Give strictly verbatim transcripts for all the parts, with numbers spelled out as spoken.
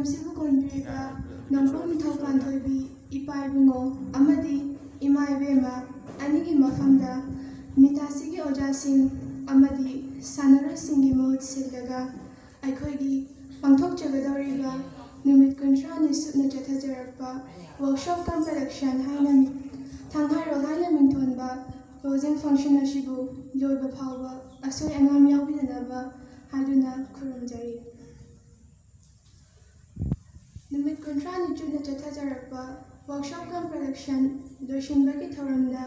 ꯑꯁꯤꯕꯨ ꯀꯣꯟꯕꯤꯔꯤꯕ ꯅꯝꯕꯣꯜ ꯅꯤꯡꯊꯧ ꯄꯥꯟꯊꯣꯏꯕꯤ ꯏꯄꯥ ꯏꯕꯨꯡꯉꯣ ꯑꯃꯗꯤ ꯏꯃꯥ ꯏꯕꯦꯝꯃ ꯑꯅꯤꯒꯤ ꯃꯐꯝꯗ ꯃꯤꯇꯥꯁꯤꯒꯤ ꯑꯣꯖꯥꯁꯤꯡ ꯑꯃꯗꯤ ꯁꯥꯟꯅꯔꯣꯏꯁꯤꯡꯒꯤ ꯃꯍꯨꯠ ꯁꯤꯜꯂꯒ ꯑꯩꯈꯣꯏꯒꯤ ꯄꯥꯡꯊꯣꯛꯆꯒꯗꯧꯔꯤꯕ ꯅꯨꯃꯤꯠ ꯀꯨꯟꯊ꯭ꯔꯥꯅꯤ ꯁꯨꯞꯅ ꯆꯠꯊꯖꯔꯛꯄ Workshop cum Production ꯍꯥꯏꯅ ꯃꯤ-, ꯊꯥꯡꯍꯥꯏꯔꯣꯜ ꯍꯥꯏꯅ ꯃꯤꯡꯊꯣꯟꯕ closing function ꯑꯁꯤꯕꯨ ꯂꯣꯏꯕ ꯐꯥꯎꯕ ꯑꯁꯣꯏ ꯑꯉꯥꯝ ꯌꯥꯎꯕꯤꯗꯅꯕ ꯍꯥꯏꯗꯨꯅ ꯈꯨꯔꯨꯝꯖꯔꯤ꯫ ꯅꯨꯃꯤꯠ ꯀꯨꯟꯊ꯭ꯔꯥꯅꯤ ꯆꯨꯞꯅ ꯆꯠꯊꯖꯔꯛꯄ Workshop cum Production ꯂꯣꯏꯁꯤꯟꯕꯒꯤ ꯊꯧꯔꯝꯗ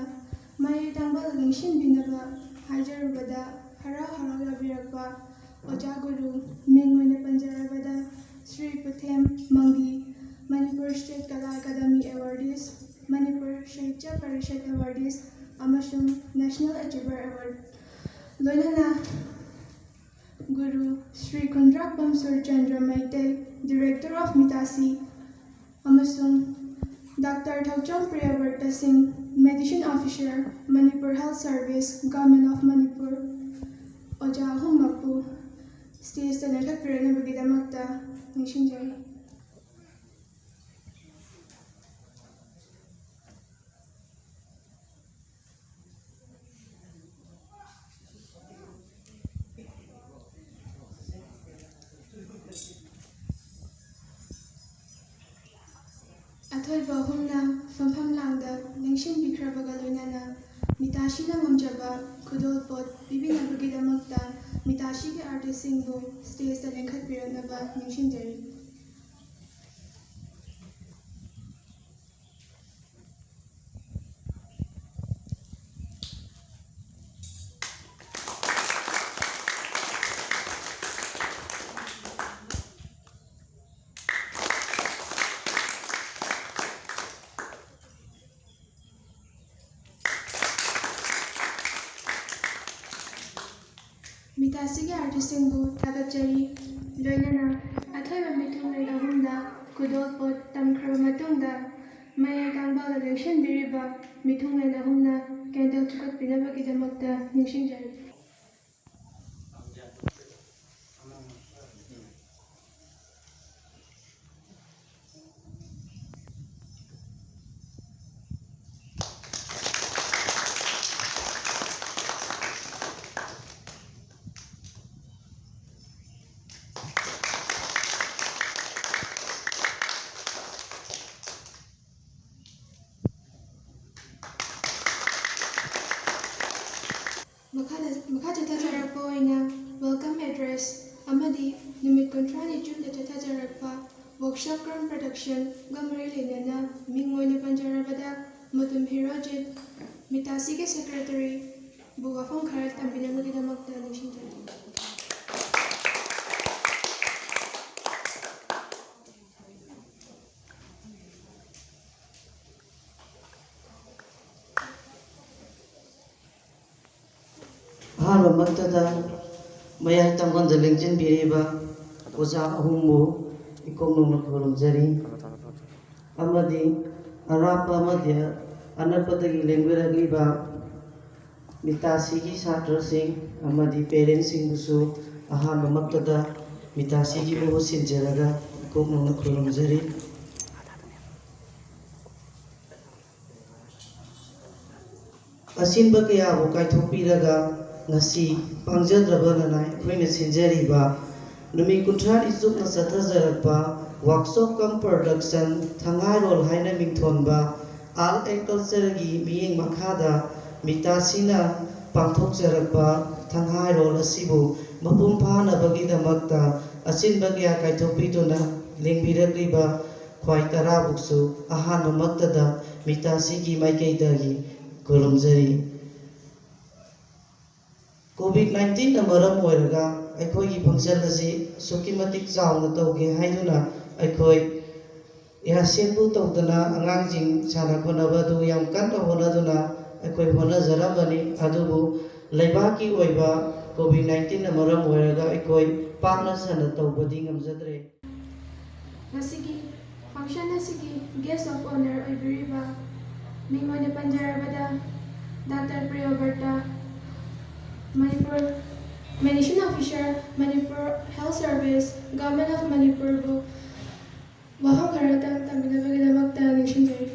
ꯃꯌꯥꯏ ꯇꯥꯡꯕ ꯂꯦꯡꯁꯤꯟꯕꯤꯅꯕ ꯍꯥꯏꯖꯔꯨꯕꯗ ꯍꯔꯥꯎ ꯍꯔꯥꯎ ꯌꯥꯕꯤꯔꯛꯄ ꯑꯣꯖꯥ ꯒꯨꯔꯨ, ꯃꯤꯡ ꯑꯣꯏꯅ ꯄꯟꯖꯔꯕꯗ Shri ꯄꯨꯊꯦꯝ ꯃꯪꯒꯤ, Manipur State Kala Academy Awardees, Manipur Sahitya parishad Awardees ꯑꯃꯁꯨꯡ National Achiever Award, ꯂꯣꯏꯅꯅ ꯒꯨꯔꯨ ꯁ꯭ꯔꯤ ꯈꯨꯟꯗ꯭ꯔꯥꯛꯄꯝ ꯁꯨꯔꯆꯟꯗ꯭ꯔ ꯃꯩꯇꯩ, Director of ꯃꯤꯇꯥꯁꯤ, ꯑꯃꯁꯨꯡ ꯗꯥꯛꯇꯔ ꯊꯧꯆꯣꯝ ꯄ꯭ꯔꯤꯌꯕ꯭ꯔꯇ ꯁꯤꯡ, Medicine Officer, Manipur Health Service, Government of Manipur, ꯑꯣꯖꯥ ꯑꯍꯨꯝꯃꯛꯄꯨ stageꯇ ꯂꯦꯡꯈꯠꯄꯤꯔꯛꯅꯕꯒꯤꯗꯃꯛꯇ ꯅꯤꯡꯁꯤꯡꯖꯔꯤ꯫ ꯑꯊꯣꯏꯕ ꯑꯍꯨꯝꯅ ꯐꯝꯐꯝ ꯂꯥꯡꯗ ꯂꯦꯡꯁꯤꯟꯕꯤꯈ꯭ꯔꯕꯒ ꯂꯣꯏꯅꯅ ꯃꯤꯇꯥꯁꯤꯅ ꯉꯝꯖꯕ ꯈꯨꯗꯣꯜꯄꯣꯠ ꯄꯤꯕꯤꯅꯕꯒꯤꯗꯃꯛꯇ ꯃꯤꯇꯥꯁꯤꯒꯤ artistꯁꯤꯡꯕꯨ stageꯇ ꯂꯦꯡꯈꯠꯄꯤꯔꯛꯅꯕ ꯅꯤꯡꯁꯤꯡꯖꯔꯤ꯫ ꯃꯤꯇꯥꯁꯤꯒꯤ artistꯁꯤꯡꯕꯨ ꯊꯥꯒꯠꯆꯔꯤ꯫ ꯂꯣꯏꯅꯅ ꯑꯊꯣꯏꯕ ꯃꯤꯊꯨꯡꯂꯦꯟ ꯑꯍꯨꯝꯗ ꯈꯨꯗꯣꯜꯄꯣꯠ ꯇꯝꯈ꯭ꯔꯕ ꯃꯇꯨꯡꯗ ꯃꯌꯥꯏ ꯀꯥꯡꯕꯥꯜꯗ ꯂꯦꯡꯁꯤꯟꯕꯤꯔꯤꯕ ꯃꯤꯊꯨꯡꯂꯦꯟ ꯑꯍꯨꯝꯅ candle ꯊꯨꯒꯠꯄꯤꯅꯕꯒꯤꯗꯃꯛꯇ ꯅꯤꯡꯁꯤꯡꯖꯔꯤ꯫ ꯃꯈꯥ ꯆꯠꯊꯖꯔꯛꯄ ꯑꯣꯏꯅ welcome address ꯑꯃꯗꯤ ꯅꯨꯃꯤꯠ ꯀꯨꯟꯊ꯭ꯔꯥꯅꯤ ꯆꯨꯞꯅ ꯆꯠꯊꯖꯔꯛꯄ workshop cum production ꯒ ꯃꯔꯤ ꯂꯩꯅꯅ ꯃꯤꯡ ꯑꯣꯏꯅ ꯄꯟꯖꯔꯕꯗ ꯃꯨꯇꯨꯝ ꯍꯤꯔꯣꯖꯤꯠ, ꯃꯤꯇꯥꯁꯤꯒꯤ secretary ꯕꯨ ꯋꯥꯐꯝ ꯈꯔ ꯇꯝꯕꯤꯅꯕꯒꯤꯗꯃꯛꯇ ꯅꯤꯡꯁꯤꯡꯖꯔꯤ꯫ ꯑꯍꯥꯟꯕꯃꯛꯇꯗ ꯃꯌꯥꯏ ꯇꯪꯕꯟꯗ ꯂꯦꯡꯁꯤꯟꯕꯤꯔꯤꯕ ꯑꯣꯖꯥ ꯑꯍꯨꯝꯕꯨ ꯏꯀꯣꯛ ꯅꯧꯅ ꯈꯨꯔꯨꯝꯖꯔꯤ꯫ ꯑꯃꯗꯤ ꯑꯔꯥꯞꯄ ꯑꯃꯗꯤ ꯑꯅꯛꯄꯗꯒꯤ ꯂꯦꯡꯕꯤꯔꯛꯂꯤꯕ ꯃꯤꯇꯥꯁꯤꯒꯤ ꯁꯥꯇ꯭ꯔꯁꯤꯡ ꯑꯃꯗꯤ parents ꯁꯤꯡꯕꯨꯁꯨ ꯑꯍꯥꯟꯕꯃꯛꯇꯗ ꯃꯤꯇꯥꯁꯤꯒꯤ ꯃꯍꯨꯠ ꯁꯤꯟꯖꯔꯒ ꯏꯀꯣꯛ ꯅꯧꯅ ꯈꯨꯔꯨꯝꯖꯔꯤ꯫ ꯑꯁꯤꯟꯕ ꯀꯌꯥꯕꯨ ꯀꯥꯏꯊꯣꯛꯄꯤꯔꯒ ꯉꯁꯤ ꯄꯥꯡꯖꯗ꯭ꯔꯕ ꯅꯅꯥꯏ ꯑꯩꯈꯣꯏꯅ ꯁꯤꯟꯖꯔꯤꯕ ꯅꯨꯃꯤꯠ ꯀꯨꯟꯊ꯭ꯔꯥꯅꯤ ꯆꯨꯞꯅ ꯆꯠꯊꯖꯔꯛꯄ workshop cum production ꯊꯪꯍꯥꯏꯔꯣꯜ ꯍꯥꯏꯅ ꯃꯤꯡꯊꯣꯟꯕ Art and Culture ꯒꯤ ꯃꯤꯠꯌꯦꯡ ꯃꯈꯥꯗ ꯃꯤꯇꯥꯁꯤꯅ ꯄꯥꯡꯊꯣꯛꯆꯔꯛꯄ ꯊꯪꯍꯥꯏꯔꯣꯜ ꯑꯁꯤꯕꯨ ꯃꯄꯨꯡ ꯐꯥꯅꯕꯒꯤꯗꯃꯛꯇ ꯑꯁꯤꯟꯕ ꯀꯌꯥ ꯀꯥꯏꯊꯣꯛꯄꯤꯗꯨꯅ ꯂꯦꯡꯕꯤꯔꯛꯂꯤꯕ ꯈ꯭ꯋꯥꯏ ꯇꯔꯥꯕꯨꯁꯨ ꯑꯍꯥꯟꯕꯃꯛꯇꯗ ꯃꯤꯇꯥꯁꯤꯒꯤ ꯃꯥꯏꯀꯩꯗꯒꯤ ꯈꯨꯔꯨꯝꯖꯔꯤ꯫ COVID nineteen ꯅ ꯃꯔꯝ ꯑꯣꯏꯔꯒ ꯑꯩꯈꯣꯏꯒꯤ function ꯑꯁꯤ ꯑꯁꯨꯛꯀꯤ ꯃꯇꯤꯛ ꯆꯥꯎꯅ ꯇꯧꯒꯦ ꯍꯥꯏꯗꯨꯅ ꯑꯩꯈꯣꯏ rehearsal ꯕꯨ ꯇꯧꯗꯅ ꯑꯉꯥꯡꯁꯤꯡ ꯁꯥꯟꯅ ꯈꯣꯠꯅꯕ ꯑꯗꯨ ꯌꯥꯝ ꯀꯟꯅ ꯍꯣꯠꯅꯗꯨꯅ ꯑꯩꯈꯣꯏ ꯍꯣꯠꯅꯖꯔꯝꯕꯅꯤ꯫ ꯑꯗꯨꯕꯨ ꯂꯩꯕꯥꯛꯀꯤ ꯑꯣꯏꯕ COVID nineteen ꯅ ꯃꯔꯝ ꯑꯣꯏꯔꯒ ꯑꯩꯈꯣꯏ ꯄꯥꯛꯅ ꯁꯟꯅ ꯇꯧꯕꯗꯤ ꯉꯝꯖꯗ꯭ꯔꯦ꯫ ꯉꯁꯤꯒꯤ function ꯑꯁꯤꯒꯤ guest of honour ꯑꯣꯏꯕꯤꯔꯤꯕ ꯃꯤꯡ ꯑꯣꯏꯅ ꯄꯟꯖꯔꯕꯗ Doctor ꯄ꯭ꯔꯤꯌꯣꯕ꯭ꯔꯇ, Manipur medicine officer, Manipur Health Service, Government of ꯃꯅꯤꯄꯨꯔꯕꯨ ꯋꯥꯍꯪ ꯈꯔꯇꯪ ꯇꯝꯕꯤꯅꯕꯒꯤꯗꯃꯛꯇ ꯅꯤꯡꯁꯤꯡꯖꯔꯤ꯫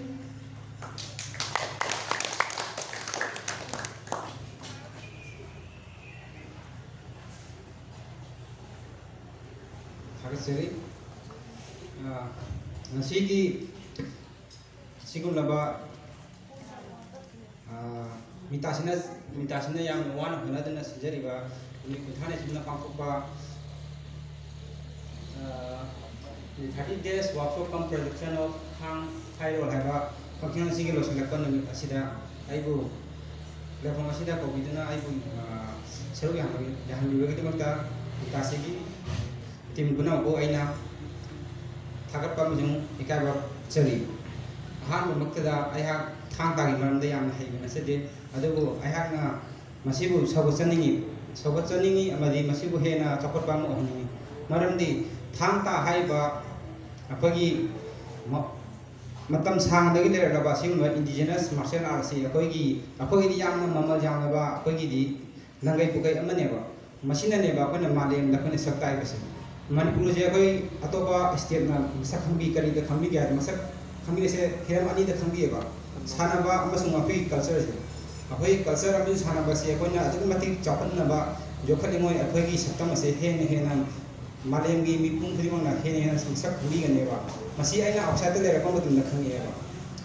ꯊꯥꯒꯠꯆꯔꯤ꯫ ꯑ, ꯉꯁꯤꯒꯤ ꯑꯁꯤꯒꯨꯝꯂꯕ, ꯑ, ꯃꯤꯇꯥꯁꯤꯅ ꯃꯤꯇꯥꯁꯤꯅ ꯌꯥꯝꯅ ꯋꯥꯅ ꯍꯣꯠꯅꯗꯨꯅ ꯁꯤꯟꯖꯔꯤꯕ ꯅꯨꯃꯤꯠ ꯀꯨꯟꯊ꯭ꯔꯥꯅꯤ ꯆꯨꯞꯅ ꯄꯥꯡꯊꯣꯛꯄ, ꯑ, Thirty Days Workshop cum Production of Thang Thairol ꯍꯥꯏꯕ function ꯑꯁꯤꯒꯤ ꯂꯣꯏꯁꯤꯜꯂꯛꯄ ꯅꯨꯃꯤꯠ ꯑꯁꯤꯗ ꯑꯩꯕꯨ platform ꯑꯁꯤꯗ ꯀꯧꯕꯤꯗꯨꯅ ꯑꯩꯕꯨ, ꯑ, ꯁꯔꯨꯛ ꯌꯥꯍꯟꯕꯤ-, ꯌꯥꯍꯟꯕꯤꯕꯒꯤꯗꯃꯛꯇ ꯃꯤꯇꯥꯁꯤꯒꯤ team ꯄꯨꯝꯅꯃꯛꯄꯨ ꯑꯩꯅ ꯊꯥꯒꯠꯄ ꯑꯃꯁꯨꯡ ꯏꯀꯥꯏꯕ ꯄꯤꯖꯔꯤ꯫ ꯑꯍꯥꯟꯕꯃꯛꯇꯗ ꯑꯩꯍꯥꯛ ꯊꯥꯡ ꯇꯥꯒꯤ ꯃꯔꯝꯗ ꯌꯥꯝꯅ ꯍꯩꯕ ꯅꯠꯆꯗꯦ, ꯑꯗꯨꯕꯨ ꯑꯩꯍꯥꯛꯅ ꯃꯁꯤꯕꯨ ꯁꯧꯒꯠꯆꯅꯤꯡꯏ, ꯁꯧꯒꯠꯆꯅꯤꯡꯏ ꯑꯃꯗꯤ ꯃꯁꯤꯕꯨ ꯍꯦꯟꯅ ꯆꯥꯎꯈꯠꯄ ꯑꯃ ꯑꯣꯏꯍꯟꯅꯤꯡꯏ꯫ ꯃꯔꯝꯗꯤ ꯊꯥꯡ ꯇꯥ ꯍꯥꯏꯔꯤꯕ ꯑꯩꯈꯣꯏꯒꯤ ꯃ-, ꯃꯇꯝ ꯁꯥꯡꯅꯗꯒꯤ ꯂꯩꯔꯛꯂꯕ ꯑꯁꯤꯒꯨꯝꯕ indigenous martial art ꯑꯁꯤ ꯑꯩꯈꯣꯏꯒꯤ, ꯑꯩꯈꯣꯏꯒꯤꯗꯤ ꯌꯥꯝꯅ ꯃꯃꯜ ꯌꯥꯝꯂꯕ ꯑꯩꯈꯣꯏꯒꯤꯗꯤ ꯂꯪꯒꯩ ꯄꯨꯀꯩ ꯑꯃꯅꯦꯕ꯫ ꯃꯁꯤꯅꯅꯦꯕ ꯑꯩꯈꯣꯏꯅ ꯃꯥꯂꯦꯝꯗ ꯑꯩꯈꯣꯏꯅ ꯁꯛ ꯇꯥꯛꯏꯕꯁꯦ꯫ ꯃꯅꯤꯄꯨꯔꯁꯦ ꯑꯩꯈꯣꯏ ꯑꯇꯣꯞꯄ stateꯅ ꯃꯁꯛ ꯈꯪꯕꯤ, ꯀꯔꯤꯗ ꯈꯪꯕꯤꯒꯦ ꯍꯥꯏꯗ, ꯃꯁꯛ ꯈꯪꯕꯤꯔꯤꯁꯦ ꯍꯤꯔꯝ ꯑꯅꯤꯗ ꯈꯪꯕꯤꯌꯦꯕ, ꯁꯥꯟꯅꯕ ꯑꯃꯁꯨꯡ ꯑꯩꯈꯣꯏꯒꯤ cultureꯁꯦ꯫ ꯑꯩꯈꯣꯏꯒꯤ culture ꯑꯃꯁꯨꯡ ꯁꯥꯟꯅꯕꯁꯦ ꯑꯩꯈꯣꯏꯅ ꯑꯗꯨꯛꯀꯤ ꯃꯇꯤꯛ ꯆꯥꯎꯈꯠꯅꯕ ꯌꯣꯛꯈꯠꯂꯤꯉꯣꯏ ꯑꯩꯈꯣꯏꯒꯤ ꯁꯛꯇꯝ ꯑꯁꯦ ꯍꯦꯟꯅ ꯍꯦꯟꯅ ꯃꯥꯂꯦꯝꯒꯤ ꯃꯤꯄꯨꯝ ꯈꯨꯗꯤꯡꯃꯛꯅ ꯍꯦꯟꯅ ꯍꯦꯟꯅ ꯃꯁꯛ ꯈꯪꯕꯤꯒꯅꯦꯕ꯫ ꯃꯁꯤ ꯑꯩꯅ outsideꯇ ꯂꯩꯔꯛꯄ ꯃꯇꯝꯗ ꯈꯪꯉꯛꯑꯦꯕ꯫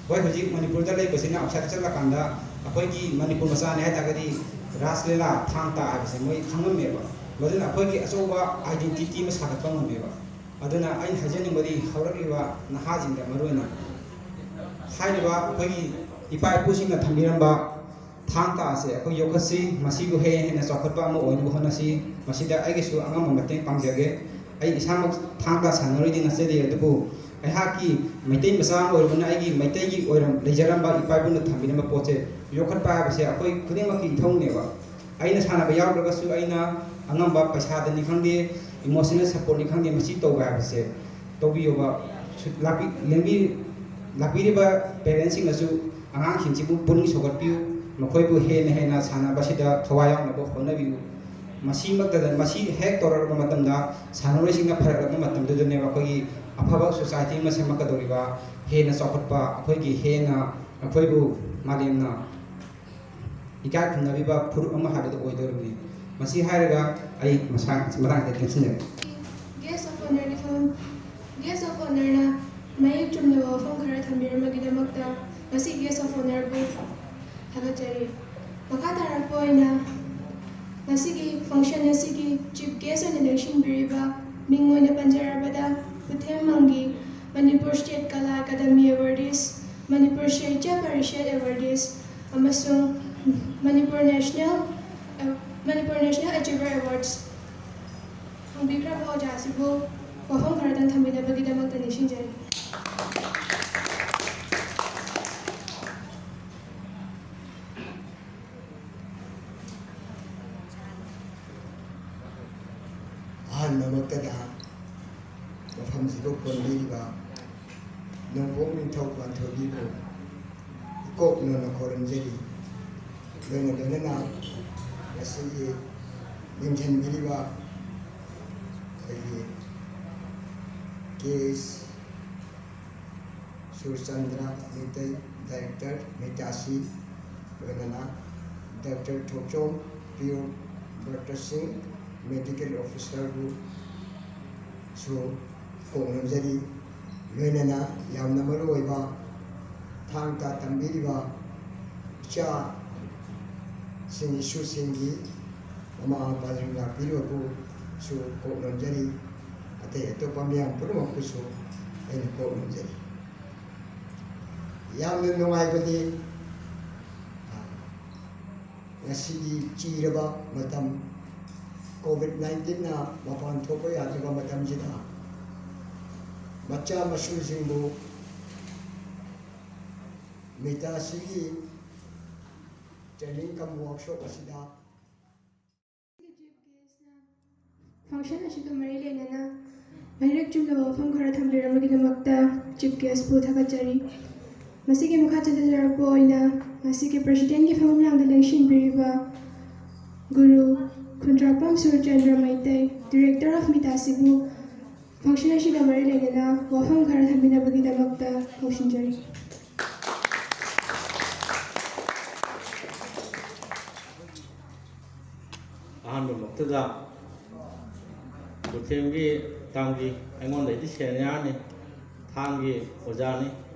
ꯍꯣꯏ, ꯍꯧꯖꯤꯛ ꯃꯅꯤꯄꯨꯔꯗ ꯂꯩꯕꯁꯤꯅ outsideꯇ ꯆꯠꯂꯀꯥꯟꯗ ꯑꯩꯈꯣꯏꯒꯤ ꯃꯅꯤꯄꯨꯔ ꯃꯆꯥꯅꯤ ꯍꯥꯏ ꯇꯥꯔꯒꯗꯤ ꯔꯥꯁ ꯂꯤꯂꯥ, ꯊꯥꯡ ꯇꯥ ꯍꯥꯏꯕꯁꯦ ꯃꯣꯏ ꯈꯪꯉꯝꯃꯦꯕ꯫ ꯃꯗꯨꯅ ꯑꯩꯈꯣꯏꯒꯤ ꯑꯆꯧꯕ identity ꯑꯃ ꯁꯥꯒꯠꯄ ꯉꯝꯃꯦꯕ꯫ ꯑꯗꯨꯅ ꯑꯩꯅ ꯍꯥꯏꯖꯅꯤꯡꯕꯗꯤ ꯍꯧꯔꯛꯂꯤꯕ ꯅꯍꯥꯁꯤꯡꯗ ꯃꯔꯨꯑꯣꯏꯅ ꯍꯥꯏꯔꯤꯕ ꯑꯩꯈꯣꯏꯒꯤ ꯏꯄꯥ ꯏꯄꯨꯁꯤꯡꯅ ꯊꯝꯕꯤꯔꯝꯕ ꯊꯥꯡ ꯇꯥ ꯑꯁꯦ ꯑꯩꯈꯣꯏ ꯌꯣꯛꯈꯠꯁꯤ, ꯃꯁꯤꯕꯨ ꯍꯦꯟꯅ ꯍꯦꯟꯅ ꯆꯥꯎꯈꯠꯄ ꯑꯃ ꯑꯣꯏꯅꯕ ꯍꯣꯠꯅꯁꯤ꯫ ꯃꯁꯤꯗ ꯑꯩꯒꯤꯁꯨ ꯑꯉꯝꯕ ꯃꯇꯦꯡ ꯄꯥꯡꯖꯒꯦ꯫ ꯑꯩ ꯏꯁꯥꯃꯛ ꯊꯥꯡ ꯇꯥ ꯁꯥꯟꯅꯔꯣꯏꯗꯤ ꯅꯠꯆꯗꯦ, ꯑꯗꯨꯕꯨ ꯑꯩꯍꯥꯛꯀꯤ ꯃꯩꯇꯩ ꯃꯆꯥ ꯑꯃ ꯑꯣꯏꯔꯨꯕꯅ ꯑꯩꯒꯤ ꯃꯩꯇꯩꯒꯤ ꯑꯣꯏꯔꯝ-, ꯂꯩꯖꯔꯝꯕ ꯏꯄꯥ ꯏꯄꯨꯅ ꯊꯝꯕꯤꯔꯝꯕ ꯄꯣꯠꯁꯦ ꯌꯣꯛꯈꯠꯄ ꯍꯥꯏꯕꯁꯦ ꯑꯩꯈꯣꯏ ꯈꯨꯗꯤꯡꯃꯛꯀꯤ ꯏꯊꯧꯅꯦꯕ꯫ ꯑꯩꯅ ꯁꯥꯟꯅꯕ ꯌꯥꯎꯗ꯭ꯔꯒꯁꯨ ꯑꯩꯅ ꯑꯉꯝꯕ ꯄꯩꯁꯥꯗꯅꯤ ꯈꯪꯗꯦ, emotional supportꯅꯤ ꯈꯪꯗꯦ, ꯃꯁꯤ ꯇꯧꯕ ꯍꯥꯏꯕꯁꯦ ꯇꯧꯕꯤꯌꯣꯕ꯫ ꯁꯨ-, ꯂꯥꯛꯄꯤ-, ꯂꯦꯡꯕꯤ-, ꯂꯥꯛꯄꯤꯔꯤꯕ parentꯁꯤꯡꯅꯁꯨ ꯑꯉꯥꯡꯁꯤꯡꯁꯤꯕꯨ ꯄꯨꯛꯅꯤꯡ ꯁꯧꯒꯠꯄꯤꯌꯨ, ꯃꯈꯣꯏꯕꯨ ꯍꯦꯟꯅ ꯍꯦꯟꯅ ꯁꯥꯟꯅꯕꯁꯤꯗ ꯊꯋꯥꯏ ꯌꯥꯎꯅꯕ ꯍꯣꯠꯅꯕꯤꯌꯨ꯫ ꯃꯁꯤꯃꯛꯇꯗ, ꯃꯁꯤ ꯍꯦꯛ ꯇꯧꯔꯛꯂꯕ ꯃꯇꯝꯗ, ꯁꯥꯟꯅꯔꯣꯏꯁꯤꯡꯅ ꯐꯔꯛꯂꯕ ꯃꯇꯝꯗꯨꯗꯅꯦꯕ ꯑꯩꯈꯣꯏꯒꯤ ꯑꯐꯕ society ꯑꯃ ꯁꯦꯝꯃꯛꯀꯗꯧꯔꯤꯕ, ꯍꯦꯟꯅ ꯆꯥꯎꯈꯠꯄ, ꯑꯩꯈꯣꯏꯒꯤ ꯍꯦꯟꯅ ꯑꯩꯈꯣꯏꯕꯨ ꯃꯥꯂꯦꯝꯅ ꯏꯀꯥꯏ ꯈꯨꯝꯅꯕꯤꯕ ꯐꯨꯔꯨꯞ ꯑꯃ ꯍꯥꯏꯕꯗꯨ ꯑꯣꯏꯗꯧꯔꯤꯕꯅꯤ꯫ ꯃꯁꯤ ꯍꯥꯏꯔꯒ ꯑꯩ ꯃꯁꯥ-, ꯃꯇꯥꯡꯁꯤꯗ ꯇꯦꯟꯁꯤꯟꯖꯔꯒꯦ꯫ Guest of Honourꯒꯤ ꯊꯧꯔꯝ, Guest of Honourꯅ ꯃꯌꯦꯛ ꯆꯨꯝꯅ ꯋꯥꯐꯝ ꯈꯔ ꯊꯝꯕꯤꯔꯝꯕꯒꯤꯗꯃꯛꯇ ꯉꯁꯤ Guest of Honourꯕꯨ ꯊꯥꯒꯠꯆꯔꯤ꯫ ꯃꯈꯥ ꯇꯥꯔꯛꯄ ꯑꯣꯏꯅ ꯉꯁꯤꯒꯤ function ꯑꯁꯤꯒꯤ chief guest ꯑꯣꯏꯅ ꯂꯦꯡꯁꯤꯟꯕꯤꯔꯤꯕ, ꯃꯤꯡ ꯑꯣꯏꯅ ꯄꯟꯖꯔꯕꯗ, ꯈꯨꯊꯦꯝꯃꯪꯒꯤ Manipur State Kala Academy Awardees, Manipur Sahitya Parishad Awardees ꯑꯃꯁꯨꯡ Manipur National, Manipur National Achiever Awards ꯐꯪꯕꯤꯈ꯭ꯔꯕ ꯑꯣꯖꯥ ꯑꯁꯤꯕꯨ ꯋꯥꯐꯝ ꯈꯔꯗꯪ ꯊꯝꯕꯤꯅꯕꯒꯤꯗꯃꯛꯇ ꯅꯤꯡꯁꯤꯡꯖꯔꯤ꯫ ꯑꯍꯥꯟꯕꯃꯛꯇꯗ ꯃꯐꯝꯁꯤꯕꯨ ꯀꯣꯟꯕꯤꯔꯤꯕ ꯅꯣꯡꯄꯣꯛ ꯅꯤꯡꯊꯧ ꯄꯥꯟꯊꯣꯏꯕꯤꯕꯨ ꯏꯀꯣꯛ ꯅꯣꯟꯅ ꯈꯣꯏꯔꯨꯝꯖꯔꯤ꯫ ꯂꯣꯏꯅ ꯂꯣꯏꯅꯅ ꯉꯁꯤꯒꯤ ꯌꯦꯡꯁꯤꯟꯕꯤꯔꯤꯕ ꯑꯩꯈꯣꯏꯒꯤ ꯀꯦ ꯑꯦꯁ ꯁꯨꯔꯆꯟꯗ꯭ꯔ ꯃꯩꯇꯩ, director ꯃꯤꯇꯥꯁꯤ, ꯂꯣꯏꯅꯅ ꯗꯥꯛꯇꯔ ꯊꯣꯛꯆꯣꯝ, ꯄꯤ ꯑꯣ ꯕꯔꯇ ꯁꯤꯡ, medical officerꯕꯨꯁꯨ ꯀꯣꯛ ꯅꯣꯟꯖꯔꯤ꯫ ꯂꯣꯏꯅꯅ ꯌꯥꯝꯅ ꯃꯔꯨ ꯑꯣꯏꯕ ꯊꯥꯡ ꯇꯥ ꯇꯝꯕꯤꯔꯤꯕ ꯏꯆꯥꯁꯤꯡ, ꯏꯁꯨꯁꯤꯡꯒꯤ ꯃꯃꯥ ꯃꯄꯥꯁꯤꯡ ꯂꯥꯛꯄꯤꯔꯤꯕꯕꯨꯁꯨ ꯀꯣꯛ ꯅꯣꯟꯖꯔꯤ꯫ ꯑꯇꯩ ꯑꯇꯣꯞꯄ ꯃꯤꯌꯥꯝ ꯄꯨꯝꯅꯃꯛꯄꯨꯁꯨ ꯑꯩꯅ ꯀꯣꯛ ꯅꯣꯟꯖꯔꯤ꯫ ꯌꯥꯝꯅ ꯅꯨꯡꯉꯥꯏꯕꯗꯤ, ꯑ, ꯉꯁꯤꯒꯤ ꯆꯤꯔꯕ ꯃꯇꯝ, COVID nineteenꯅ ꯃꯄꯥꯟ ꯊꯣꯛꯄ ꯌꯥꯗ꯭ꯔꯕ ꯃꯇꯝꯁꯤꯗ ꯃꯆꯥ ꯃꯁꯨꯁꯤꯡꯕꯨ ꯃꯤꯇꯥꯁꯤꯒꯤ training cum workshop ꯑꯁꯤꯗ Function ꯑꯁꯤꯒ ꯃꯔꯤ ꯂꯩꯅꯅ ꯑꯩꯔꯦꯛ ꯆꯨꯝꯂꯕ ꯋꯥꯐꯝ ꯈꯔ ꯊꯝꯕꯤꯔꯝꯕꯒꯤꯗꯃꯛꯇ chief guestꯄꯨ ꯊꯥꯒꯠꯆꯔꯤ꯫ ꯃꯁꯤꯒꯤ ꯃꯈꯥ ꯆꯠꯊꯖꯔꯛꯄ ꯑꯣꯏꯅ ꯉꯁꯤꯒꯤ presidentꯀꯤ ꯐꯝꯐꯝꯂꯥꯡꯗ ꯂꯦꯡꯁꯤꯟꯕꯤꯔꯤꯕ ꯒꯨꯔꯨ ꯈꯨꯟꯗ꯭ꯔꯥꯛꯄꯝ Surchandra Meitei, director of ꯃꯤꯇꯥꯁꯤꯕꯨ function ꯑꯁꯤꯒ ꯃꯔꯤ ꯂꯩꯅꯅ ꯋꯥꯐꯝ ꯈꯔ ꯊꯝꯕꯤꯅꯕꯒꯤꯗꯃꯛꯇ ꯀꯧꯁꯤꯟꯖꯔꯤ꯫ ꯑꯍꯥꯟꯕꯃꯛꯇꯗ ꯈꯨꯊꯦꯝꯒꯤ ꯇꯥꯡꯒꯤ ꯑꯩꯉꯣꯟꯗꯩꯗꯤ seniorꯅꯤ, ꯊꯥꯡꯒꯤ ꯑꯣꯖꯥꯅꯤ꯫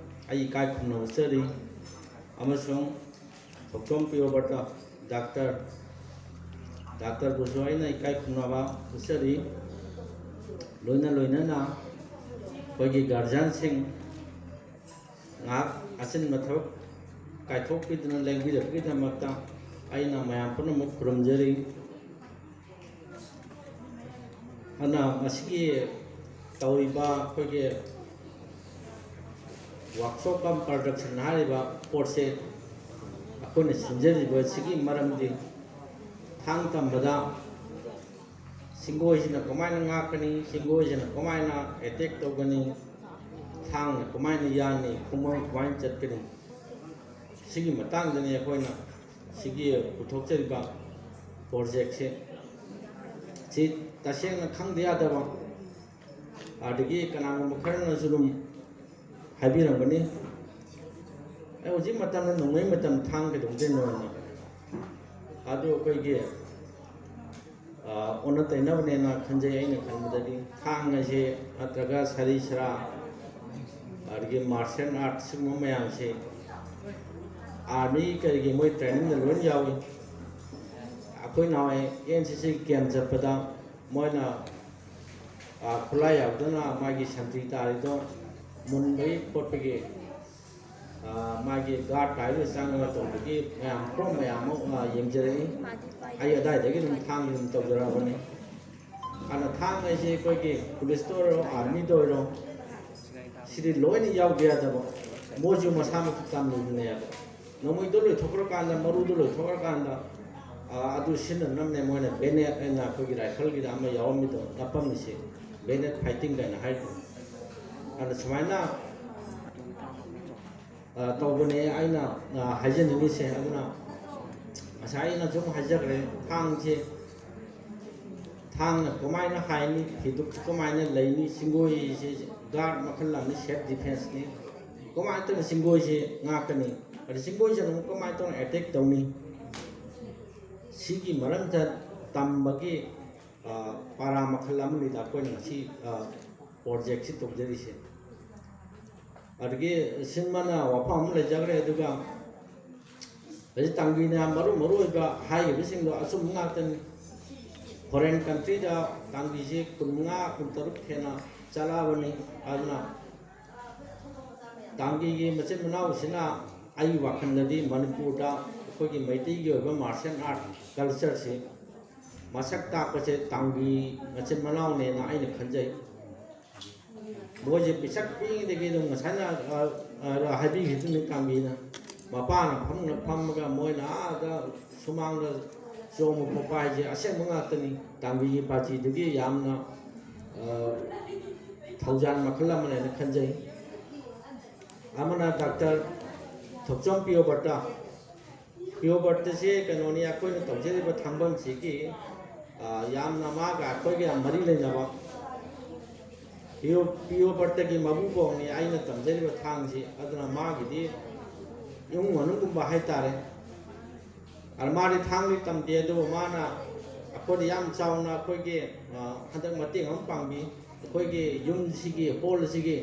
ꯑꯩ ꯏꯀꯥꯏ ꯈꯨꯝꯅꯕ ꯆꯠꯂꯤ ꯑꯃꯁꯨꯡ ꯊꯧꯆꯣꯝ ꯄꯤ ꯔꯣꯕꯔꯠꯇ ꯗꯥꯛꯇꯔ ꯗꯥꯛꯇꯔꯕꯨꯁꯨ ꯑꯩꯅ ꯏꯀꯥꯏ ꯈꯨꯝꯅꯕ ꯎꯠꯆꯔꯤ꯫ ꯂꯣꯏꯅ ꯂꯣꯏꯅꯅ ꯑꯩꯈꯣꯏꯒꯤ ꯒꯥꯔꯖꯤꯌꯥꯟꯁꯤꯡ ꯉꯥꯏꯍꯥꯛ ꯑꯆꯤꯟꯕ ꯊꯕꯛ ꯀꯥꯏꯊꯣꯛꯄꯤꯗꯨꯅ ꯂꯦꯡꯕꯤꯔꯛꯄꯒꯤꯗꯃꯛꯇ ꯑꯩꯅ ꯃꯌꯥꯝ ꯄꯨꯝꯅꯃꯛ ꯈꯨꯔꯨꯝꯖꯔꯤ꯫ ꯑꯗꯨꯅ ꯃꯁꯤꯒꯤ ꯇꯧꯔꯤꯕ ꯑꯩꯈꯣꯏꯒꯤ ꯋꯥꯛꯁꯣꯞ ꯀꯝ ꯄ꯭ꯔꯗꯛꯁꯟ ꯍꯥꯏꯔꯤꯕ ꯄꯣꯠꯁꯦ ꯑꯩꯈꯣꯏꯅ ꯁꯤꯟꯖꯔꯤꯕꯁꯤꯒꯤ ꯃꯔꯝꯗꯤ ꯊꯥꯡ ꯇꯝꯕꯗ ꯁꯤꯡꯒꯣꯏꯁꯤꯅ ꯀꯃꯥꯏꯅ ꯉꯥꯛꯀꯅꯤ, ꯁꯤꯡꯒꯣꯏꯁꯤꯅ ꯀꯃꯥꯏꯅ ꯑꯦꯇꯦꯛ ꯇꯧꯒꯅꯤ, ꯊꯥꯡꯅ ꯀꯃꯥꯏꯅ ꯌꯥꯟꯅꯤ, ꯈꯣꯡꯕꯥꯟ ꯀꯃꯥꯏꯅ ꯆꯠꯀꯅꯤ, ꯁꯤꯒꯤ ꯃꯇꯥꯡꯗꯅꯤ ꯑꯩꯈꯣꯏꯅ ꯁꯤꯒꯤ ꯄꯨꯊꯣꯛꯆꯔꯤꯕ ꯄ꯭ꯔꯣꯖꯦꯛꯁꯦ꯫ ꯁꯤ ꯇꯁꯦꯡꯅ ꯈꯪꯗ ꯌꯥꯗꯕ, ꯑꯗꯒꯤ ꯀꯅꯥꯒꯨꯝꯕ ꯈꯔꯅꯁꯨ ꯑꯗꯨꯝ ꯍꯥꯏꯕꯤꯔꯝꯒꯅꯤ, "ꯑꯦ, ꯍꯧꯖꯤꯛ ꯃꯇꯝꯗ ꯅꯣꯡꯃꯩ ꯃꯇꯝ, ꯊꯥꯡ ꯀꯩꯗꯧꯗꯣꯏꯅꯣꯅ"꯫ ꯑꯗꯨ ꯑꯩꯈꯣꯏꯒꯤ, ꯑ, ꯑꯣꯟꯅ ꯇꯩꯅꯕꯅꯦꯅ ꯈꯟꯖꯩ꯫ ꯑꯩꯅ ꯈꯟꯕꯗꯗꯤ ꯊꯥꯡ ꯑꯁꯦ ꯅꯠꯇ꯭ꯔꯒ ꯁꯥꯔꯤ ꯁꯔꯥ, ꯑꯗꯒꯤ ꯃꯥꯔꯁꯤꯌꯦꯜ ꯑꯥꯔꯠ, ꯁꯤꯒꯨꯝꯕ ꯃꯌꯥꯝꯁꯦ ꯑꯥꯔꯃꯤ ꯀꯔꯤꯒꯤ ꯃꯣꯏ ꯇ꯭ꯔꯦꯅꯤꯡꯗ ꯂꯣꯏ ꯌꯥꯎꯏ꯫ ꯑꯩꯈꯣꯏ ꯅꯍꯥꯟꯋꯥꯏ ꯑꯦꯟ ꯁꯤ ꯁꯤ ꯀꯦꯝ ꯆꯠꯄꯗ ꯃꯣꯏꯅ, ꯑ, ꯈꯨꯠꯂꯥꯏ ꯌꯥꯎꯗꯅ ꯃꯥꯒꯤ ꯁꯟꯇ꯭ꯔꯤ ꯇꯥꯔꯤꯗꯣ ꯃꯨꯟꯕꯒꯤ ꯈꯣꯠꯄꯒꯤ, ꯑ, ꯃꯥꯒꯤ ꯒꯥꯔꯗ ꯍꯥꯏꯗꯨ ꯆꯪꯉꯒ ꯇꯧꯕꯒꯤ ꯃꯌꯥꯝ ꯄ꯭ꯔꯣ ꯃꯌꯥꯝ ꯑꯃ, ꯑ, ꯌꯦꯡꯖꯔꯛꯏ꯫ ꯑꯩ ꯑꯗꯥꯏꯗꯒꯤ ꯑꯗꯨꯝ ꯊꯥꯡ ꯑꯗꯨꯝ ꯇꯧꯖꯔꯛꯑꯕꯅꯤ꯫ ꯑꯗꯨꯅ ꯊꯥꯡ ꯍꯥꯏꯁꯦ ꯑꯩꯈꯣꯏꯒꯤ ꯄꯨꯂꯤꯁꯇ ꯑꯣꯏꯔꯣ, ꯑꯥꯔꯃꯤꯗ ꯑꯣꯏꯔꯣ, ꯁꯤꯗꯤ ꯂꯣꯏꯅ ꯌꯥꯎꯗ ꯌꯥꯗꯕ꯫ ꯃꯣꯏꯁꯨ ꯃꯁꯥꯃꯛꯁꯨ ꯇꯝꯃꯤꯕꯅꯦꯕ꯫ ꯅꯣꯡꯃꯩꯗꯣ ꯂꯣꯏꯊꯣꯛꯈ꯭ꯔꯀꯥꯟꯗ, ꯃꯔꯨꯗꯣ ꯂꯣꯏꯊꯣꯛꯈ꯭ꯔꯀꯥꯟꯗ, ꯑ, ꯑꯗꯨ ꯁꯤꯖꯤꯟꯅꯅꯕꯅꯦ ꯃꯣꯏꯅ ꯕꯦꯅꯦꯠ ꯍꯥꯏꯅ ꯑꯩꯈꯣꯏꯒꯤ ꯔꯥꯏꯐꯜꯒꯤꯗ ꯑꯃ ꯌꯥꯎꯔꯝꯃꯤꯗꯣ, ꯅꯞꯄꯝꯃꯤꯁꯦ, ꯕꯦꯅꯦꯠ ꯐꯥꯏꯇꯤꯡ ꯀꯥꯏꯅ ꯍꯥꯏꯔꯤꯗꯣ꯫ ꯑꯗꯨꯅ ꯁꯨꯃꯥꯏꯅ, ꯑ, ꯇꯧꯕꯅꯦ ꯑꯩꯅ, ꯑ, ꯍꯥꯏꯖꯅꯤꯡꯉꯤꯁꯦ꯫ ꯑꯗꯨꯅ ꯉꯁꯥꯏ ꯑꯩꯅ ꯁꯨꯝ ꯍꯥꯏꯖꯈ꯭ꯔꯦ, ꯊꯥꯡꯁꯦ, ꯊꯥꯡꯅ ꯀꯃꯥꯏꯅ ꯍꯥꯏꯅꯤ, ꯐꯤꯗꯨꯛꯁꯤ ꯀꯃꯥꯏꯅ ꯂꯩꯅꯤ, ꯁꯤꯡꯒꯣꯏꯁꯤ ꯒꯥꯔꯗ ꯃꯈꯜ ꯑꯃꯅꯤ, ꯁꯦꯜꯐ ꯗꯤꯐꯦꯟꯁꯅꯤ꯫ ꯀꯃꯥꯏꯅ ꯇꯧꯅ ꯁꯤꯡꯒꯣꯏꯁꯤ ꯉꯥꯛꯀꯅꯤ, ꯑꯗ ꯁꯤꯡꯒꯣꯏꯁꯤꯅ ꯑꯃꯨꯛ ꯀꯃꯥꯏꯅ ꯇꯧꯅ ꯑꯦꯇꯦꯛ ꯇꯧꯅꯤ, ꯁꯤꯒꯤ ꯃꯔꯝꯗ ꯇꯝꯕꯒꯤ, ꯑ, ꯄꯥꯔꯥ ꯃꯈꯜ ꯑꯃꯅꯤꯗ ꯑꯩꯈꯣꯏꯅ ꯉꯁꯤ, ꯑ, ꯄ꯭ꯔꯣꯖꯦꯛꯁꯤ ꯇꯧꯖꯔꯤꯁꯦ꯫ ꯑꯗꯒꯤ ꯁꯤꯃꯅ ꯋꯥꯐꯝ ꯑꯃ ꯂꯩꯖꯈ꯭ꯔꯦ, ꯑꯗꯨꯒ ꯍꯧꯖꯤꯛ ꯇꯥꯡꯕꯤꯅ ꯃꯔꯨ ꯃꯔꯨ ꯑꯣꯏꯕ ꯍꯥꯏꯔꯤꯕꯁꯤꯡꯗꯣ ꯑꯆꯨꯝꯕ ꯉꯥꯛꯇꯅꯤ꯫ ꯐꯣꯔꯦꯟ ꯀꯟꯇ꯭ꯔꯤꯗ ꯇꯥꯡꯕꯤꯁꯤ ꯀꯨꯟꯃꯉꯥ ꯀꯨꯟꯇꯔꯨꯛ ꯍꯦꯟꯅ ꯆꯠꯂꯛꯑꯕꯅꯤ꯫ ꯑꯗꯨꯅ ꯇꯥꯡꯕꯤꯒꯤ ꯃꯆꯤꯟ ꯃꯅꯥꯎꯁꯤꯅ ꯑꯩꯒꯤ ꯋꯥꯈꯜꯗꯗꯤ ꯃꯅꯤꯄꯨꯔꯗ ꯑꯩꯈꯣꯏꯒꯤ ꯃꯩꯇꯩꯒꯤ ꯑꯣꯏꯕ ꯃꯥꯔꯁꯦꯜ ꯑꯥꯔꯠ ꯀꯜꯆꯔꯁꯤ ꯃꯁꯛ ꯇꯥꯛꯄꯁꯦ ꯇꯥꯡꯕꯤ ꯃꯆꯤꯟ ꯃꯅꯥꯎꯅꯦꯅ ꯑꯩꯅ ꯈꯟꯖꯩ꯫ ꯃꯣꯏꯁꯦ ꯄꯤꯁꯛ ꯄꯤꯛꯏꯉꯩꯗꯒꯤ ꯑꯗꯨꯝ ꯉꯁꯥꯏꯅ, ꯑ, ꯑ, ꯍꯥꯏꯕꯤꯈꯤꯗꯨꯅꯤ ꯇꯥꯡꯕꯤꯅ꯫ ꯃꯄꯥꯅ ꯐꯝꯅ ꯐꯝꯃꯒ ꯃꯣꯏꯅ ꯑꯥꯗ ꯁꯨꯃꯥꯡꯗ ꯆꯣꯡꯕ ꯈꯣꯠꯄ ꯍꯥꯏꯁꯦ ꯑꯁꯦꯡꯕ ꯉꯥꯛꯇꯅꯤ꯫ ꯇꯥꯡꯕꯤꯒꯤ ꯄꯥꯔꯇꯤꯗꯨꯒꯤ ꯌꯥꯝꯅ, ꯑ, ꯊꯧꯖꯥꯜ ꯃꯈꯜ ꯑꯃꯅꯦꯅ ꯈꯟꯖꯩ꯫ ꯑꯃꯅ ꯗꯥꯛꯇꯔ ꯊꯣꯛꯆꯣꯝ ꯄꯤꯌꯣꯕꯔꯇ꯫ ꯄꯤꯌꯣꯕꯔꯇꯁꯦ ꯀꯩꯅꯣꯅꯤ, ꯑꯩꯈꯣꯏꯅ ꯇꯧꯖꯔꯤꯕ ꯊꯥꯡꯐꯝꯁꯤꯒꯤ, ꯑ, ꯌꯥꯝꯅ ꯃꯥꯒ ꯑꯩꯈꯣꯏꯒ ꯌꯥꯝ ꯃꯔꯤ ꯂꯩꯅꯕ ꯄꯤꯌꯣ-, ꯄꯤꯌꯣꯕꯔꯇꯒꯤ ꯃꯕꯨꯡꯕꯣꯛꯅꯤ ꯑꯩꯅ ꯇꯝꯖꯔꯤꯕ ꯊꯥꯡꯁꯤ꯫ ꯑꯗꯨꯅ ꯃꯥꯒꯤꯗꯤ ꯏꯃꯨꯡ ꯃꯅꯨꯡꯒꯨꯝꯕ ꯍꯥꯏꯇꯥꯔꯦ꯫ ꯑꯗ ꯃꯥꯗꯤ ꯊꯥꯡꯗꯤ ꯇꯝꯗꯦ, ꯑꯗꯨꯕꯨ ꯃꯥꯅ ꯑꯩꯈꯣꯏꯗ ꯌꯥꯝ ꯆꯥꯎꯅ ꯑꯩꯈꯣꯏꯒꯤ, ꯑ, ꯍꯟꯗꯛ ꯃꯇꯦꯡ ꯑꯃ ꯄꯥꯡꯕꯤ꯫ ꯑꯩꯈꯣꯏꯒꯤ ꯌꯨꯝꯁꯤꯒꯤ ꯍꯣꯜ ꯑꯁꯤꯒꯤ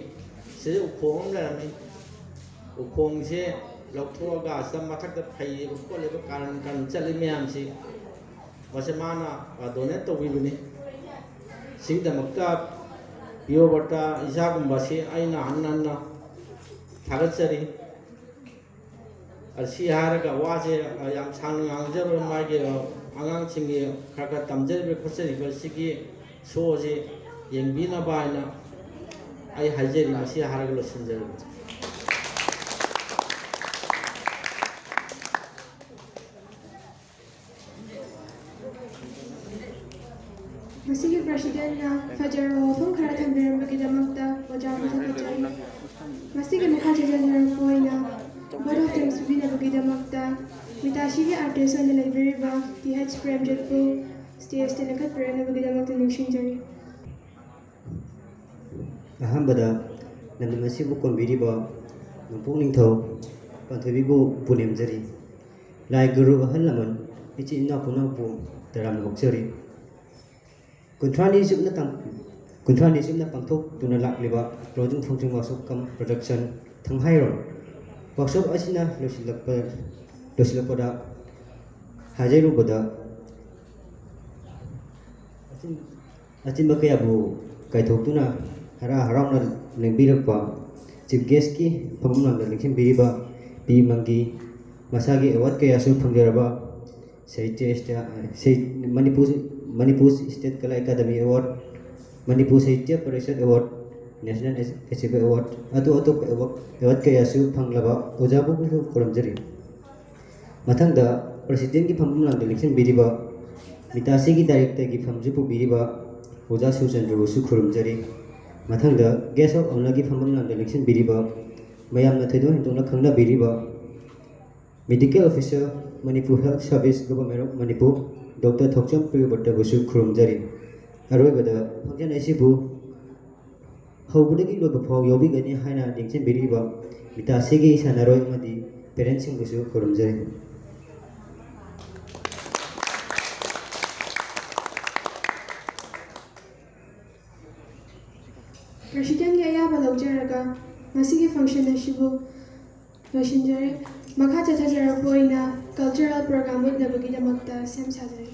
ꯁꯤꯗ ꯎꯈꯣꯡ ꯑꯃ ꯂꯩꯔꯝꯃꯤ꯫ ꯎꯈꯣꯡꯁꯦ ꯂꯧꯊꯣꯛꯑꯒ ꯑꯁꯤꯗ ꯃꯊꯛꯇ ꯐꯩꯔꯤꯕ ꯈꯣꯠꯂꯤꯕ ꯀꯥꯔꯟ ꯀꯥꯔꯟ ꯆꯠꯂꯤ ꯃꯌꯥꯝꯁꯤ, ꯃꯁꯤ ꯃꯥꯅ, ꯑ, ꯗꯣꯅꯦꯠ ꯇꯧꯕꯤꯕꯅꯤ꯫ ꯁꯤꯒꯤꯗꯃꯛꯇ ꯄꯤꯌꯣꯕꯔꯇ ꯏꯆꯥꯒꯨꯝꯕꯁꯤ ꯑꯩꯅ ꯍꯟꯅ ꯍꯟꯅ ꯊꯥꯒꯠꯆꯔꯤ꯫ ꯑꯁꯤ ꯍꯥꯏꯔꯒ ꯋꯥꯁꯦ, ꯑ, ꯌꯥꯝ ꯁꯥꯡꯅ ꯉꯥꯡꯖꯔꯣꯏ꯫ ꯃꯥꯒꯤ, ꯑ, ꯑꯉꯥꯡꯁꯤꯡꯒꯤ ꯈꯔ ꯈꯔ ꯇꯝꯖꯔꯤꯕ ꯈꯣꯠꯆꯔꯤꯕ ꯁꯤꯒꯤ ꯁꯣꯁꯤ ꯌꯦꯡꯕꯤꯅꯕ ꯍꯥꯏꯅ ꯑꯩ ꯍꯥꯏꯖꯔꯤ꯫ ꯃꯁꯤ ꯍꯥꯏꯔꯒ ꯂꯣꯏꯁꯤꯟꯖꯔꯒꯦ꯫ ꯃꯁꯤꯒꯤ ꯄ꯭ꯔꯁꯤꯗꯦꯟꯅ ꯐꯖꯔꯕ ꯋꯥꯐꯝ ꯈꯔ ꯊꯝꯕꯤꯔꯝꯕꯒꯤꯗꯃꯛꯇ ꯑꯣꯖꯥꯕꯨ ꯊꯥꯒꯠꯆꯔꯤ꯫ ꯃꯁꯤꯒꯤ ꯃꯈꯥ ꯆꯠꯊꯖꯔꯛꯄ ꯑꯣꯏꯅ vote of thanks ꯄꯤꯕꯤꯅꯕꯒꯤꯗꯃꯛꯇ ꯃꯤꯇꯥꯁꯤꯒꯤ artist ꯑꯣꯏꯅ ꯂꯩꯕꯤꯔꯤꯕ ꯇꯤ ꯑꯩꯆ ꯄ꯭ꯔꯦꯝꯖꯤꯠꯄꯨ stageꯇ ꯂꯦꯡꯈꯠꯄꯤꯔꯛꯅꯕꯒꯤꯗꯃꯛꯇ ꯅꯤꯡꯁꯤꯡꯖꯔꯤ꯫ ꯑꯍꯥꯟꯕꯗ ꯂꯝꯗꯝ ꯑꯁꯤꯕꯨ ꯀꯣꯟꯕꯤꯔꯤꯕ ꯅꯣꯡꯄꯣꯛ ꯅꯤꯡꯊꯧ ꯄꯥꯟꯊꯣꯏꯕꯤꯕꯨ ꯄꯨꯅꯦꯝꯖꯔꯤ꯫ ꯂꯥꯏ ꯒꯨꯔꯨ ꯑꯍꯜ ꯂꯃꯟ ꯏꯆꯤꯟ ꯏꯅꯥꯎ ꯄꯨꯝꯅꯃꯛꯄꯨ ꯇꯔꯥꯝꯅ ꯑꯣꯛꯆꯔꯤ꯫ ꯀꯨꯟꯊ꯭ꯔꯥꯅꯤ ꯆꯨꯞꯅ ꯇꯥꯡ-, ꯀꯨꯟꯊ꯭ꯔꯥꯅꯤ ꯆꯨꯞꯅ ꯄꯥꯡꯊꯣꯛꯇꯨꯅ ꯂꯥꯛꯂꯤꯕ Closing Function Workshop cum Production ꯊꯪꯍꯥꯏꯔꯣꯝ workshop ꯑꯁꯤꯅ ꯂꯣꯏꯁꯤꯜꯂꯛꯄ ꯂꯣꯏꯁꯤꯜꯂꯛꯄꯗ ꯍꯥꯏꯖꯔꯨꯕꯗ, ꯑꯆꯤꯟ-, ꯑꯆꯤꯟꯕ ꯀꯌꯥꯕꯨ ꯀꯥꯏꯊꯣꯛꯇꯨꯅ ꯍꯔꯥꯎ ꯍꯔꯥꯎꯅ ꯂꯦꯡꯕꯤꯔꯛꯄ ꯆꯤꯐ ꯒꯦꯁꯀꯤ ꯐꯝꯐꯝ ꯂꯝꯗ ꯂꯦꯡꯁꯤꯟꯕꯤꯔꯤꯕ ꯄꯤ ꯃꯪꯒꯤ, ꯃꯁꯥꯒꯤ ꯑꯦꯋꯥꯔꯗ ꯀꯌꯥꯁꯨ ꯐꯪꯖꯔꯕ ꯁꯥꯍꯤꯇ꯭ꯌ ꯏꯁꯇ-, ꯁꯍꯤ-, Manipur, Manipur state Kala academy award, Manipur Sahitya Parishad award, national achiever award, ꯑꯇꯣꯞ ꯑꯇꯣꯞꯄ ꯑꯦꯋꯥꯔꯗ, ꯑꯦꯋꯥꯔꯗ ꯀꯌꯥꯁꯨ ꯐꯪꯂꯕ ꯑꯣꯖꯥꯕꯨꯁꯨ ꯈꯨꯔꯨꯝꯖꯔꯤ꯫ ꯃꯊꯪꯗ ꯄ꯭ꯔꯁꯤꯗꯦꯟꯒꯤ ꯐꯝꯐꯝ ꯂꯥꯡꯗ ꯂꯦꯡꯁꯤꯟꯕꯤꯔꯤꯕ ꯃꯤꯇꯥꯁꯤꯒꯤ ꯗꯥꯏꯔꯦꯛꯇꯔꯒꯤ ꯐꯝꯁꯨ ꯄꯨꯕꯤꯔꯤꯕ ꯑꯣꯖꯥ ꯁꯨꯔꯆꯟꯗ꯭ꯔꯕꯨꯁꯨ ꯈꯨꯔꯨꯝꯖꯔꯤ꯫ ꯃꯊꯪꯗ ꯒꯦꯁ ꯑꯣꯐ ꯑꯣꯅꯔꯒꯤ ꯐꯝꯐꯝ ꯂꯥꯡꯗ ꯂꯦꯡꯁꯤꯟꯕꯤꯔꯤꯕ, ꯃꯌꯥꯝꯅ ꯊꯣꯏꯗꯣꯛ ꯍꯦꯟꯗꯣꯛꯅ ꯈꯪꯅꯕꯤꯔꯤꯕ medical officer, Manipur health service, government of Manipur, doctor Thokchom ꯄ꯭ꯔꯤꯌꯣꯕ꯭ꯔꯇꯕꯨꯁꯨ ꯈꯨꯔꯨꯝꯖꯔꯤ꯫ ꯑꯔꯣꯏꯕꯗ ꯐꯪꯁꯟ ꯑꯁꯤꯕꯨ ꯍꯧꯕꯗꯒꯤ ꯂꯣꯏꯕ ꯐꯥꯎ ꯌꯥꯎꯕꯤꯒꯅꯤ ꯍꯥꯏꯅ ꯂꯦꯡꯁꯤꯟꯕꯤꯔꯤꯕ ꯃꯤꯇꯥꯁꯤꯒꯤ ꯁꯥꯟꯅꯔꯣꯏ ꯑꯃꯗꯤ ꯄꯦꯔꯦꯟꯁꯁꯤꯡꯕꯨꯁꯨ ꯈꯨꯔꯨꯝꯖꯔꯤ꯫ ꯄ꯭ꯔꯁꯤꯗꯦꯟꯒꯤ ꯑꯌꯥꯕ ꯂꯧꯖꯔꯒ ꯉꯁꯤꯒꯤ ꯐꯪꯁꯟ ꯑꯁꯤꯕꯨ ꯂꯣꯏꯁꯤꯟꯖꯔꯦ꯫ ꯃꯈꯥ ꯆꯠꯊꯖꯔꯛꯄ ꯑꯣꯏꯅ ꯀꯜꯆꯔꯦꯜ ꯄ꯭ꯔꯣꯒ꯭ꯔꯥꯝ ꯎꯠꯅꯕꯒꯤꯗꯃꯛꯇ ꯁꯦꯝ ꯁꯥꯖꯔꯤ꯫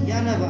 ꯌꯥꯅꯕ꯫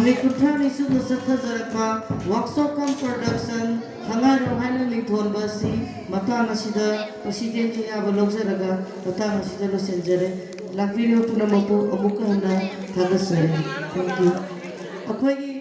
ꯅꯨꯃꯤꯠ ꯀꯨꯟꯊ꯭ꯔꯥꯅꯤ ꯆꯨꯞꯅ ꯆꯠꯊꯖꯔꯛꯄ ꯋꯥꯛꯁꯣꯞ ꯀꯝ ꯄ꯭ꯔꯗꯛꯁꯟ ꯊꯉꯥꯏꯔꯣ ꯍꯥꯏꯅ ꯃꯤꯡꯊꯣꯟꯕ ꯑꯁꯤ ꯃꯇꯥꯡ ꯑꯁꯤꯗ ꯄ꯭ꯔꯁꯤꯗꯦꯟꯒꯤ ꯑꯌꯥꯕ ꯂꯧꯖꯔꯒ ꯃꯇꯥꯡ ꯑꯁꯤꯗ ꯂꯣꯏꯁꯤꯟꯖꯔꯦ꯫ ꯂꯥꯛꯄꯤꯔꯤꯕ ꯄꯨꯝꯅꯃꯛꯄꯨ ꯑꯃꯨꯛꯀ ꯍꯟꯅ ꯊꯥꯒꯠꯆꯔꯤ꯫ Thank you꯫ ꯑꯩꯈꯣꯏꯒꯤ